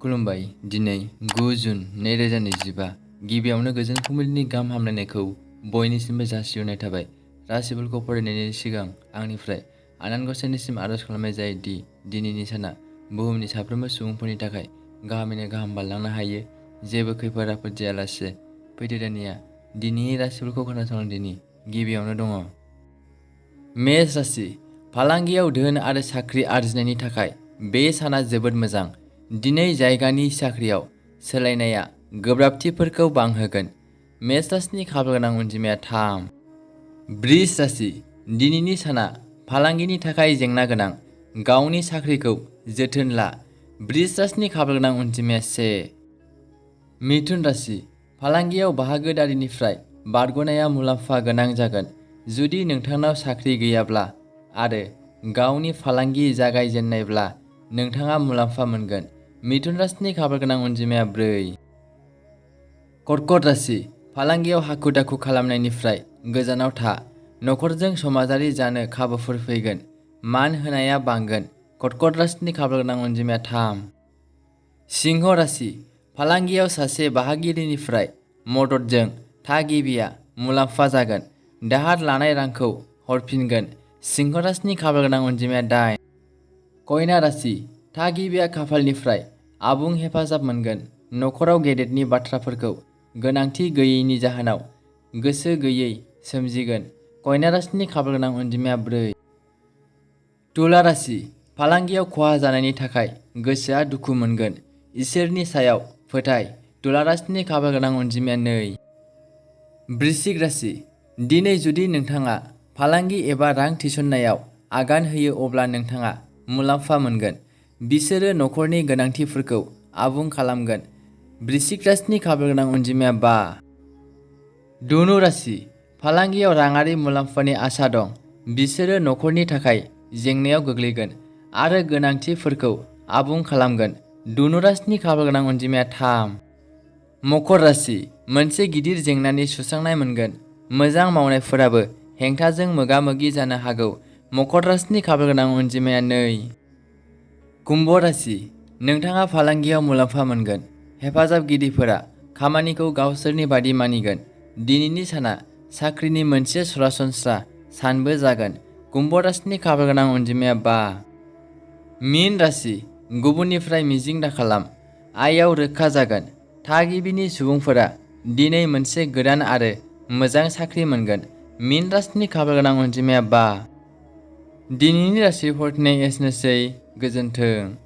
खुलुमबाय। दिनै 9 जुन 2025 गिबियावनो गोजोन फुंबिलिनि गाहाम हामलायनायखौ बयनिसिमबो जासिहरनाय थाबाय। राशिफोरखौ फरायनायनि सिगां आंनिफ्राय आनान गसाइनिसिम आरज खालामनाय जायो दि दिनैनि साना बुहुमनि साफ्रोमबो सुबुंफोरनि थाखाय गाहामैनो गाहाम बारलांनो हायो, जेबो खैफोद आफोद जायालासे। फैदो दानिया दिनैनि राशिफोरखौ खोनासंदिनि। गिबियावनो दङ मेष राशि। फालांगियाव धोन आरो साख्रि आरजिनायनि थाखाय बे साना जोबोद मोजां। दिनै जायगानि साख्रियाव सोलायनाया गोब्राबथिफोरखौ बांहोगोन। मेष राशिनि खाफालगोनां अनजिमाया 3। वृष राशि। दिनैनि साना फालांगिनि थाखाय जेंना गोनां। गावनि साख्रिखौ जोथोन ला। वृष राशिनि खाफालगोनां अनजिमाया 1। मिथुन राशि। फालांगियाव बाहागोदारिनिफ्राय बारग'नाया मुलाम्फा गोनां जागोन। जुदि नोंथांनाव साख्रि गैयाब्ला आरो गावनि फालांगि जागायजेननायब्ला नोंथाङा मुलाम्फा मोनगोन। मिथुन राशिनि खाफालगोनां अनजिमाया 4। कर्कट राशि। फालांगियाव हाखु दाखु खालामनायनिफ्राय गोजानाव था। नखरजों समाजारि जानो खाबुफोर फैगोन। मान होनाया बांगोन। कर्कट राशिनि खाफालगोनां अनजिमाया 3। सिंह राशि। फालांगियाव सासे बाहागिरिनिफ्राय मददजों थागिबिया मुलाम्फा जागोन। दाहार लानाय रांखौ हरफिनगोन। सिंह राशिनि खाफालगोनां अनजिमाया 8। कन्या राशि। थागिबिया खाफालनिफ्राय आबुं हेफाजाब मोनगोन। नखराव गेदेरनि बाथ्राफोरखौ गोनांथि गैयैनि जाहोनाव गोसो गैयै सोमजिगोन। कन्या राशिनि खाफालगोनां अनजिमाया 4। तुला राशि। फालांगियाव खहा जानायनि थाखाय गोसोआ दुखु मोनगोन। इसोरनि सायाव फोथाय। तुला राशिनि खाफालगोनां अनजिमाया 2। वृश्चिक राशि। दिनै जुदि नोंथाङा फालांगि एबा रां थिसननायाव आगान होयो अब्ला नोंथाङा मुलाम्फा मोनगोन। बिसोरो नखरनि गोनांथिफोरखौ आबुं खालामगोन। वृश्चिक राशिनि खाफालगोनां अनजिमाया 5। धनु राशि। फालांगियाव राङारि मुलाम्फानि आसा दं। बिसोरो नखरनि थाखाय जेंनायाव गोग्लैगोन आरो गोनांथिफोरखौ आबुं खालामगोन। धनु राशिनि खाफालगोनां अनजिमाया 3। मकर राशि। मोनसे गिदिर जेंनानि सुस्रांनाय मोनगोन। मोजां मावनायफोराबो हेंथाजों मोगा मोगि जानो हागौ। मकर राशिनि खाफालगोनां अनजिमाया 2। कुम्भ राशि। नोंथाङा फालांगियाव मुलाम्फा मोनगोन। हेफाजाबगिरिफोरा खामानिखौ गावसोरनि बादि मानिगोन। दिनैनि साना साख्रिनि मोनसे सरासनस्रा सानबो जागोन। कुम्भ राशिनि खाफालगोनां अनजिमाया 5। मीन राशि। गुबुननिफ्राय मिजिं दाखालाम। आयआव रोखा जागोन। थागिबिनि सुबुंफोरा दिनै मोनसे गोदान आरो मोजां साख्रि मोनगोन। मीन राशिनि खाफालगोनां अनजिमाया 5। दिनैनि राशि फरायनाय एसेनोसै। गोजोन्थों।